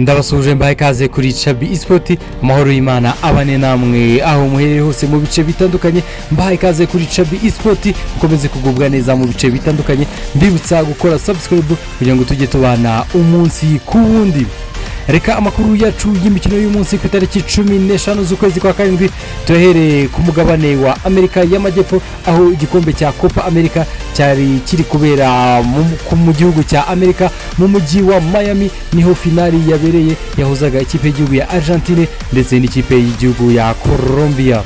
Ndabasuhuje, mbahaye ikaze kuri Cabi Esport. Amahoro y'Imana abane namwe aho muherereye hose mu bice bitandukanye. Mbahaye ikaze kuri Cabi Esport, mukomeze kugubwa neza mu bice bitandukanye. Mbibutsa gukora subscribe kugira ngo tujye tubana umunsi ku wundi. Reka amakuru yacu y'imikino y'umunsi ku itariki 15 z'ukwezi kwa karindwi tuyahereye ku mugabane wa Amerika y'Amajyepfo, aho igikombe cya Copa America cyari kiri kubera mu gihugu cya Amerika, mu mujyi wa Miami. Niho finali yabereye, yahuzaga ikipe y'igihugu ya Argentine ndetse n'ikipe y'igihugu ya Colombia.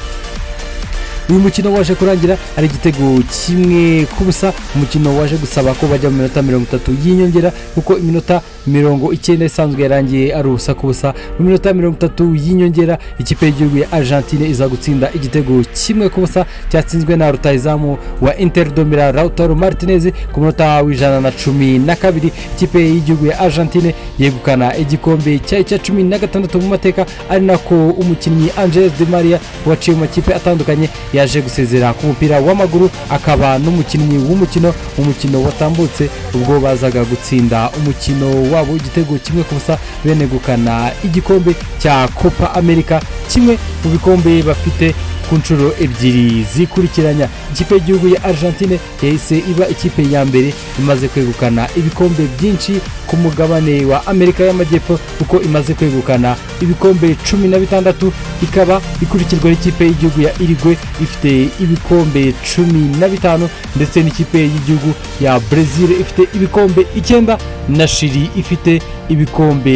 Uyu mukino waje kurangira ari igitego 1-0. Umukino waje gusaba ko bajya mu minota 30 y'inyongera, kuko iminota 90 isanzwe yarangiye ari 0-0. Mu minota 30 y'inyongera, ikipe y'igihugu ya Argentine iza gutsinda igitego 1-0, cyatsinzwe na rutahizamu wa Inter de Milan, Lautaro Martinez, ku munota wa 112. Ikipe y'igihugu ya Argentine yegukana igikombe cyari cya 16 mu mateka, ari nako umukinnyi Angel Di Maria, waciye mu makipe atandukanye, yaje gusezera ku mupira w'amaguru, akaba n'umukinnyi w'umukino mu mukino watambutse, ubwo bazaga gutsinda umukino wabo igitego 1-0, benegukana igikombe cya Copa America, kimwe mu bikombe bafite ku nshuro ebyiri zikurikiranya. Ikipe y'igihugu ya Argentine yahise iba ikipe ya mbere imaze kwegukana ibikombe byinshi ku mugabane wa Amerika y'Amajyepfo, kuko imaze kwegukana ibikombe 16, ikaba ikurikirwa n'ikipe y'igihugu ya Uruguay ifite ibikombe 15, ndetse n'ikipe y'igihugu ya Brazil ifite ibikombe 9, na Chili ifite ibikombe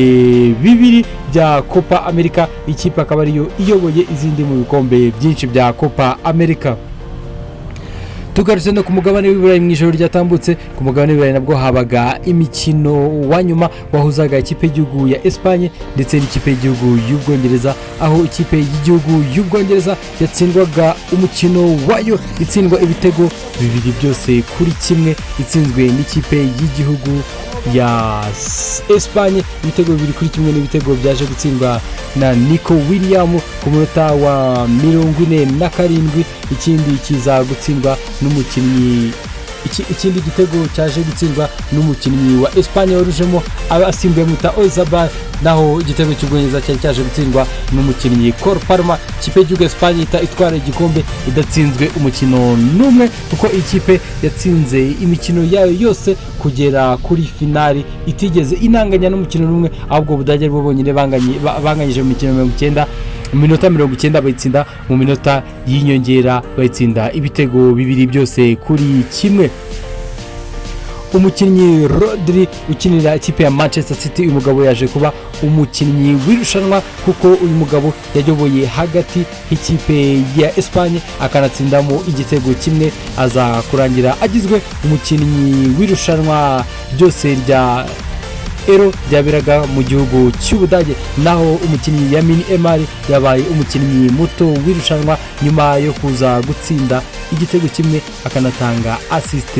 2 bya Copa America. Ikipe akaba ariyo iyoboye izindi mu bikombe byinshi bya Copa America. Tugarutse no ku mugabane w'Iburayi, mu ijoro ryatambutse ku mugabane w'Iburayi nabwo habaga imikino wa nyuma wahuzaga ikipe y'igihugu ya Esipanye ndetse n'ikipe y'igihugu y'Ubwongereza, aho ikipe y'igihugu y'Ubwongereza yatsindwaga umukino wayo, itsindwa ibitego bibiri byose kuri kimwe, itsinzwe n'ikipe y'igihugu ya Esipanye ibitego 2-1. N'ibitego byaje gutsindwa na Nico William ku munota wa 47, ikindi kiza gutsindwa n'umukinnyi ikindi gitego cyaje gutsindwa n'umukinnyi wa Esipanye warujemo asimbuye muta Oyarzabal, naho igitego cy'Ubwongereza cyari cyaje gutsindwa n'umukinnyi Cole Palmer. Ikipe y'igihugu Esipanye ihita itwara igikombe idatsinzwe umukino n'umwe, kuko ikipe yatsinze imikino yayo yose kugera kuri finali, itigeze inanganya n'umukino n'umwe, ahubwo Ubudage bwo bonyine banganyije mu mikino 90, mu minota 90 bayitsinda, mu minota y'inyongera bayitsinda ibitego bibiri byose kuri kimwe. Umukinnyi Rodri ukinira ikipe ya Manchester City, uyu mugabo yaje kuba umukinnyi w'irushanwa, kuko uyu mugabo yayoboye hagati y'ikipe ya Esipanye akanatsindamo igitego kimwe, aza kurangira agizwe umukinnyi w'irushanwa ryose rya Euro ryaberaga mu gihugu cy'Ubudage. Naho umukinnyi Lamine Yamal yabaye umukinnyi muto w'irushanwa, nyuma yo kuza gutsinda igitego kimwe akanatanga assist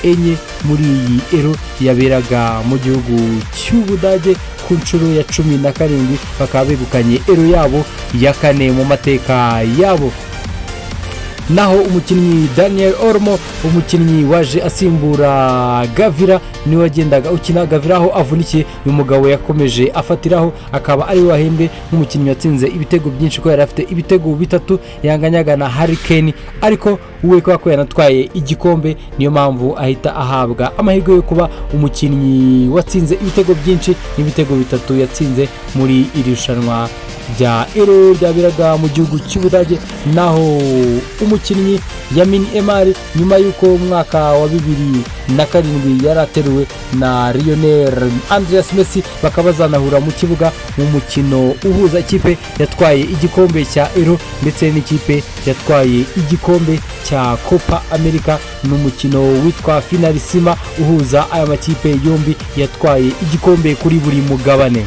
enye muri iyi Euro yaberaga mu gihugu cy'Ubudage ku nshuro ya 17, bakaba begukanye Euro yabo ya kane mu mateka yabo. Naho umukinnyi Daniel Olmo, umukinnyi waje asimbura Gavira, niwe wagendaga ukina Gavira aho avunikiye. Uyu mugabo yakomeje afatiraho, akaba ari we wahembwe nk'umukinnyi watsinze ibitego byinshi, ko yari afite ibitego bitatu yanganyaga na Harry Kane, ariko we kubera ko yanatwaye igikombe, niyo mpamvu ahita ahabwa amahirwe yo kuba umukinnyi watsinze ibitego byinshi, n'ibitego bitatu yatsinze muri iri rushanwa rya Euro ryaberaga mu gihugu cy'Ubudage. Naho umukinnyi Lamine Yamal, nyuma y'uko mu mwaka wa 2007 yari ateruwe na Lionel Andreas Messi, bakaba bazanahura mu kibuga mu mukino uhuza ikipe yatwaye igikombe cya Euro ndetse n'ikipe yatwaye igikombe cya Copa America, ni umukino witwa Finalissima, uhuza aya makipe yombi yatwaye igikombe kuri buri mugabane.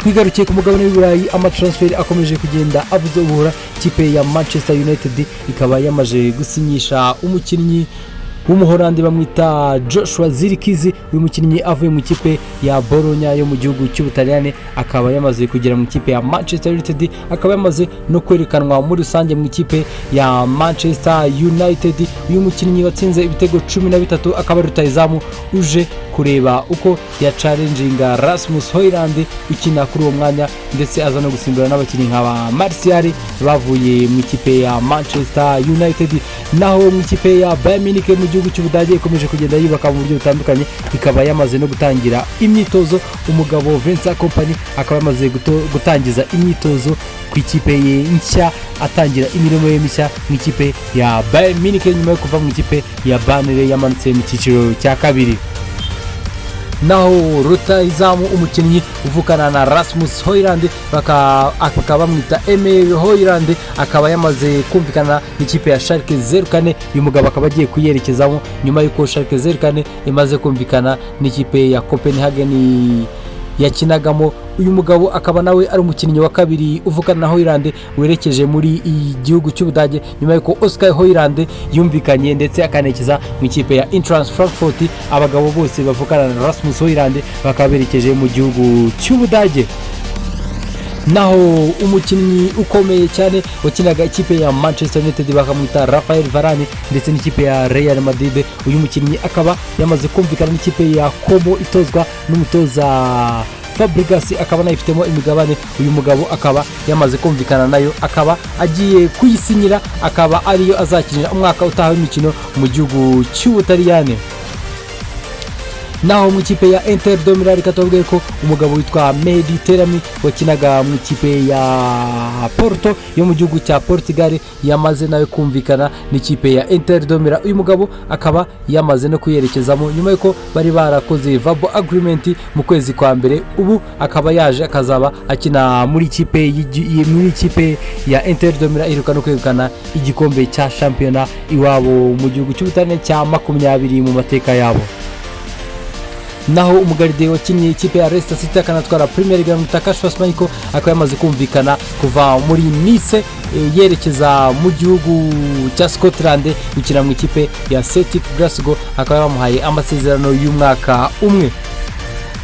Twigarukiye ku mugabane w'Iburayi, amatransfer akomeje kugenda avuze ubuhura. Ikipe ya Manchester United ikaba yamaze gusinyisha umukinnyi w'Umuhorandi bamwita Joshua Zirkzee. Uyu mukinnyi avuye mu ikipe ya Bologna yo mu gihugu cy'Ubutaliyani, akaba yamaze kugera mu ikipe ya Manchester United, akaba yamaze no kwerekanwa muri rusange mu ikipe ya Manchester United. Uyu mukinnyi watsinze ibitego 13, akaba ari rutahizamu uje kuri Kureba uko yachallenginga Rasmus Højlund ukina kuri uwo mwanya, ndetse aza no gusimbura n'abakinnyi nka ba Martial bavuye mu ikipe ya Manchester United. Naho mu ikipe ya Bayern Munich mu gihugu cy'Ubudage, ikomeje kugenda yubaka mu buryo butandukanye, ikaba yamaze no gutangira imyitozo. Umugabo Vincent Kompany akaba yamaze gutangiza imyitozo ku ikipe ye nshya, atangira imirimo ye mishya mu ikipe ya Bayern Munich nyuma yo kuva mu ikipe ya Burnley yamanutse mu cyiciro cya kabiri. Naho rutahizamu, umukinnyi uvukana na Rasmus Højlund, bakaba bamwita Emil Højlund, akaba yamaze kumvikana n'ikipe ya Schalke 04. Uyu mugabo akaba agiye kuyerekezamo nyuma y'uko Schalke 04 imaze kumvikana n'ikipe ya Copenhagen yakinagamo. Uyu mugabo akaba nawe ari umukinnyi wa kabiri uvukana na Højlund werekeje muri igihugu cy'Ubudage, nyuma y'uko Oscar Højlund yumvikanye ndetse akanerekeza mu ikipe ya Eintracht Frankfurt. Abagabo bose bavukana na Rasmus Højlund bakaba berekeje mu gihugu cy'Ubudage. Naho umukinnyi ukomeye cyane wakinaga ikipe ya Manchester United, bakamwita Rafael Varane, ndetse n'ikipe ya Real Madrid, uyu mukinnyi akaba yamaze kumvikana n'ikipe ya Como itozwa n'umutoza Fabregas, akaba anayifitemo imigabane. Uyu mugabo akaba yamaze kumvikana nayo, akaba agiye kuyisinyira, akaba ariyo azakinira umwaka utaha w'imikino mu gihugu cy'Ubutaliyani. Naho mu ikipe ya Inter de Milan, reka tubabwire ko umugabo witwa Mehdi Taremi wakinaga mu ikipe ya Porto yo mu gihugu cya Portugal yamaze nawe kumvikana n'ikipe ya Inter de Milan. Uyu mugabo akaba yamaze no kuyerekezamo nyuma y'uko bari barakoze verbal agreement mu kwezi kwa mbere. Ubu akaba yaje, akazaba akina muri ikipe ya Inter de Milan iheruka no kwegukana igikombe cya shampiyona iwabo mu gihugu cy'Ubutaliyani cya 20 mu mateka yabo. Naho umugaride wakinnye ikipe ya Leicester City akanatwara Premier League, bamwita Kasper Schmeichel, akaba yamaze kumvikana kuva muri Nice yerekeza mu gihugu cya Scotland gukina mu ikipe ya Celtic Glasgow, akaba bamuhaye amasezerano y'umwaka umwe.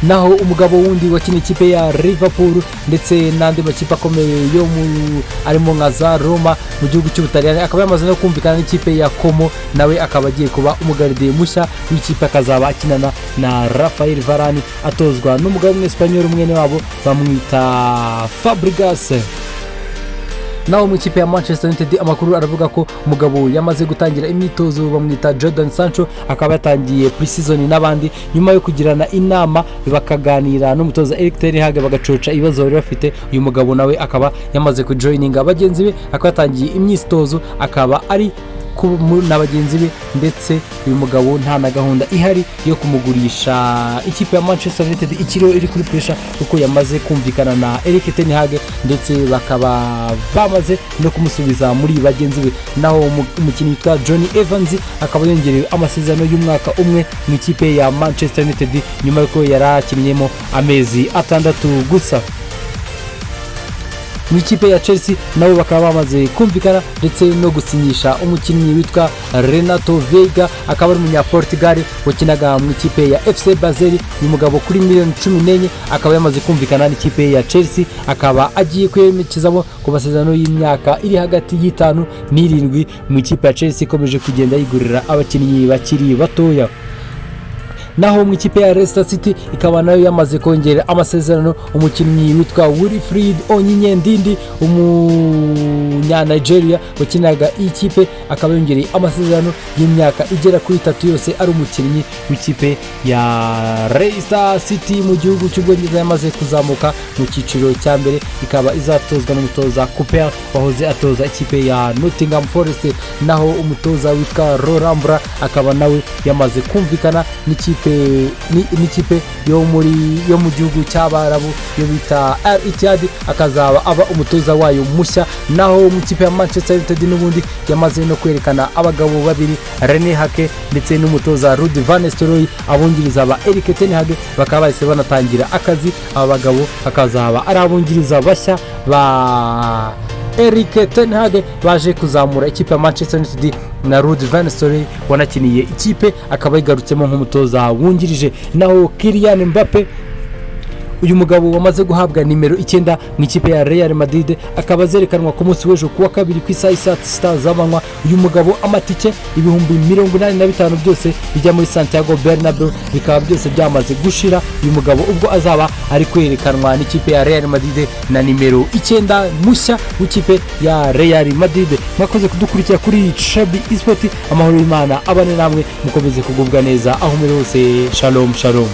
Naho umugabo wundi wakina ikipe ya Liverpool ndetse n'andi makipe akomeye yo mu arimo nka za Roma mu gihugu cy'Ubutaliyani, akaba yamaze no kumvikana n'ikipe ya Como, nawe akaba agiye kuba umugaride mushya w'ikipe, akazaba akinana na Rafael Varane, atozwa n'umugabo w'Umwesipanyoli mwene wabo bamwita Fabregas. Naho mu ikipe ya Manchester United, amakuru aravuga ko umugabo yamaze gutangira imyitozo, bamwita Jadon Sancho, akaba yatangiye pre-season n'abandi nyuma yo kugirana inama, bakaganira n'umutoza Erik ten Hag, bagacoca ibibazo bari bafite. Uyu mugabo nawe akaba yamaze kujoininga bagenzi be, akaba yatangiye imyitozo, akaba ari na bagenzi be. Ndetse uyu mugabo nta na gahunda ihari yo kumugurisha. Ikipe ya Manchester United ikiriho iri kuri pressure, kuko yamaze kumvikana na Erik ten Hag, ndetse bakaba bamaze no kumusubiza muri bagenzi be. Naho umukinnyi witwa Jonny Evans akaba yongerewe amasezerano y'umwaka umwe mu ikipe ya Manchester United, nyuma y'uko yari akinnyemo amezi 6 gusa. Mu ikipe ya Chelsea nabo bakaba bamaze kumvikana ndetse no gusinyisha umukinnyi witwa Renato Veiga, akaba ari umunyaportugal wakinaga mu ikipe ya FC Basel. Uyu mugabo kuri miliyoni 14 akaba yamaze kumvikana n'ikipe ya Chelsea, akaba agiye kwerekezamo ku masezerano y'imyaka iri hagati y'itanu n'irindwi mu ikipe ya Chelsea ikomeje kugenda yigurira abakinnyi bakiri batoya. Naho mu ikipe ya Leicester City, ikaba nayo yamaze kongera amasezerano umukinnyi witwa Wilfried Onyedika, umunya-Nigeria wakinaga iyi kipe, akaba yongereye amasezerano y'imyaka igera kuri 3 yose, ari umukinnyi w'ikipe ya Leicester City mu gihugu cy'Ubwongereza yamaze kuzamuka mu cyiciro cya mbere, ikaba izatozwa n'umutoza Cooper wahoze atoza ikipe ya Nottingham Forest. Naho umutoza witwa Laurent Blanc akaba nawe yamaze kumvikana n'ikipe yo mu gihugu cy'Abarabu yo bita Al Ittihad, akazaba aba umutoza wayo mushya. Naho mu ikipe ya Manchester United n'ubundi yamaze no kwerekana abagabo babiri, René Hake ndetse n'umutoza Ruud van Nistelrooy, abungiriza ba Erik ten Hag, bakaba bahise banatangira akazi. Aba bagabo bakazaba ari abungiriza bashya ba Erik ten Hag baje kuzamura ikipe ya Manchester United, na Ruud van Nistelrooy wanakiniye ikipe akaba yigarutsemo nk'umutoza wungirije. Naho Kylian Mbappe Uyu mugabo wamaze guhabwa nimero 9 mu ikipe ya Real Madrid akaba azerekanwa ku munsi w'ejo kuwa kabiri ku isaha saa 6 z'amanywa. Uyu mugabo amatike 85,000 byose bijya muri Santiago Bernabeu bikaba byose byamaze gushira. Uyu mugabo ubwo azaba ari kwerekanwa n'ikipe ya Real Madrid na nimero 9 mushya w'ikipe ya Real Madrid. Mwakoze kudukurikira kuri Chabi Esport. Amahoro y'Imana abane namwe, mukomeze kugubwa neza aho muri hose. Shalom shalom.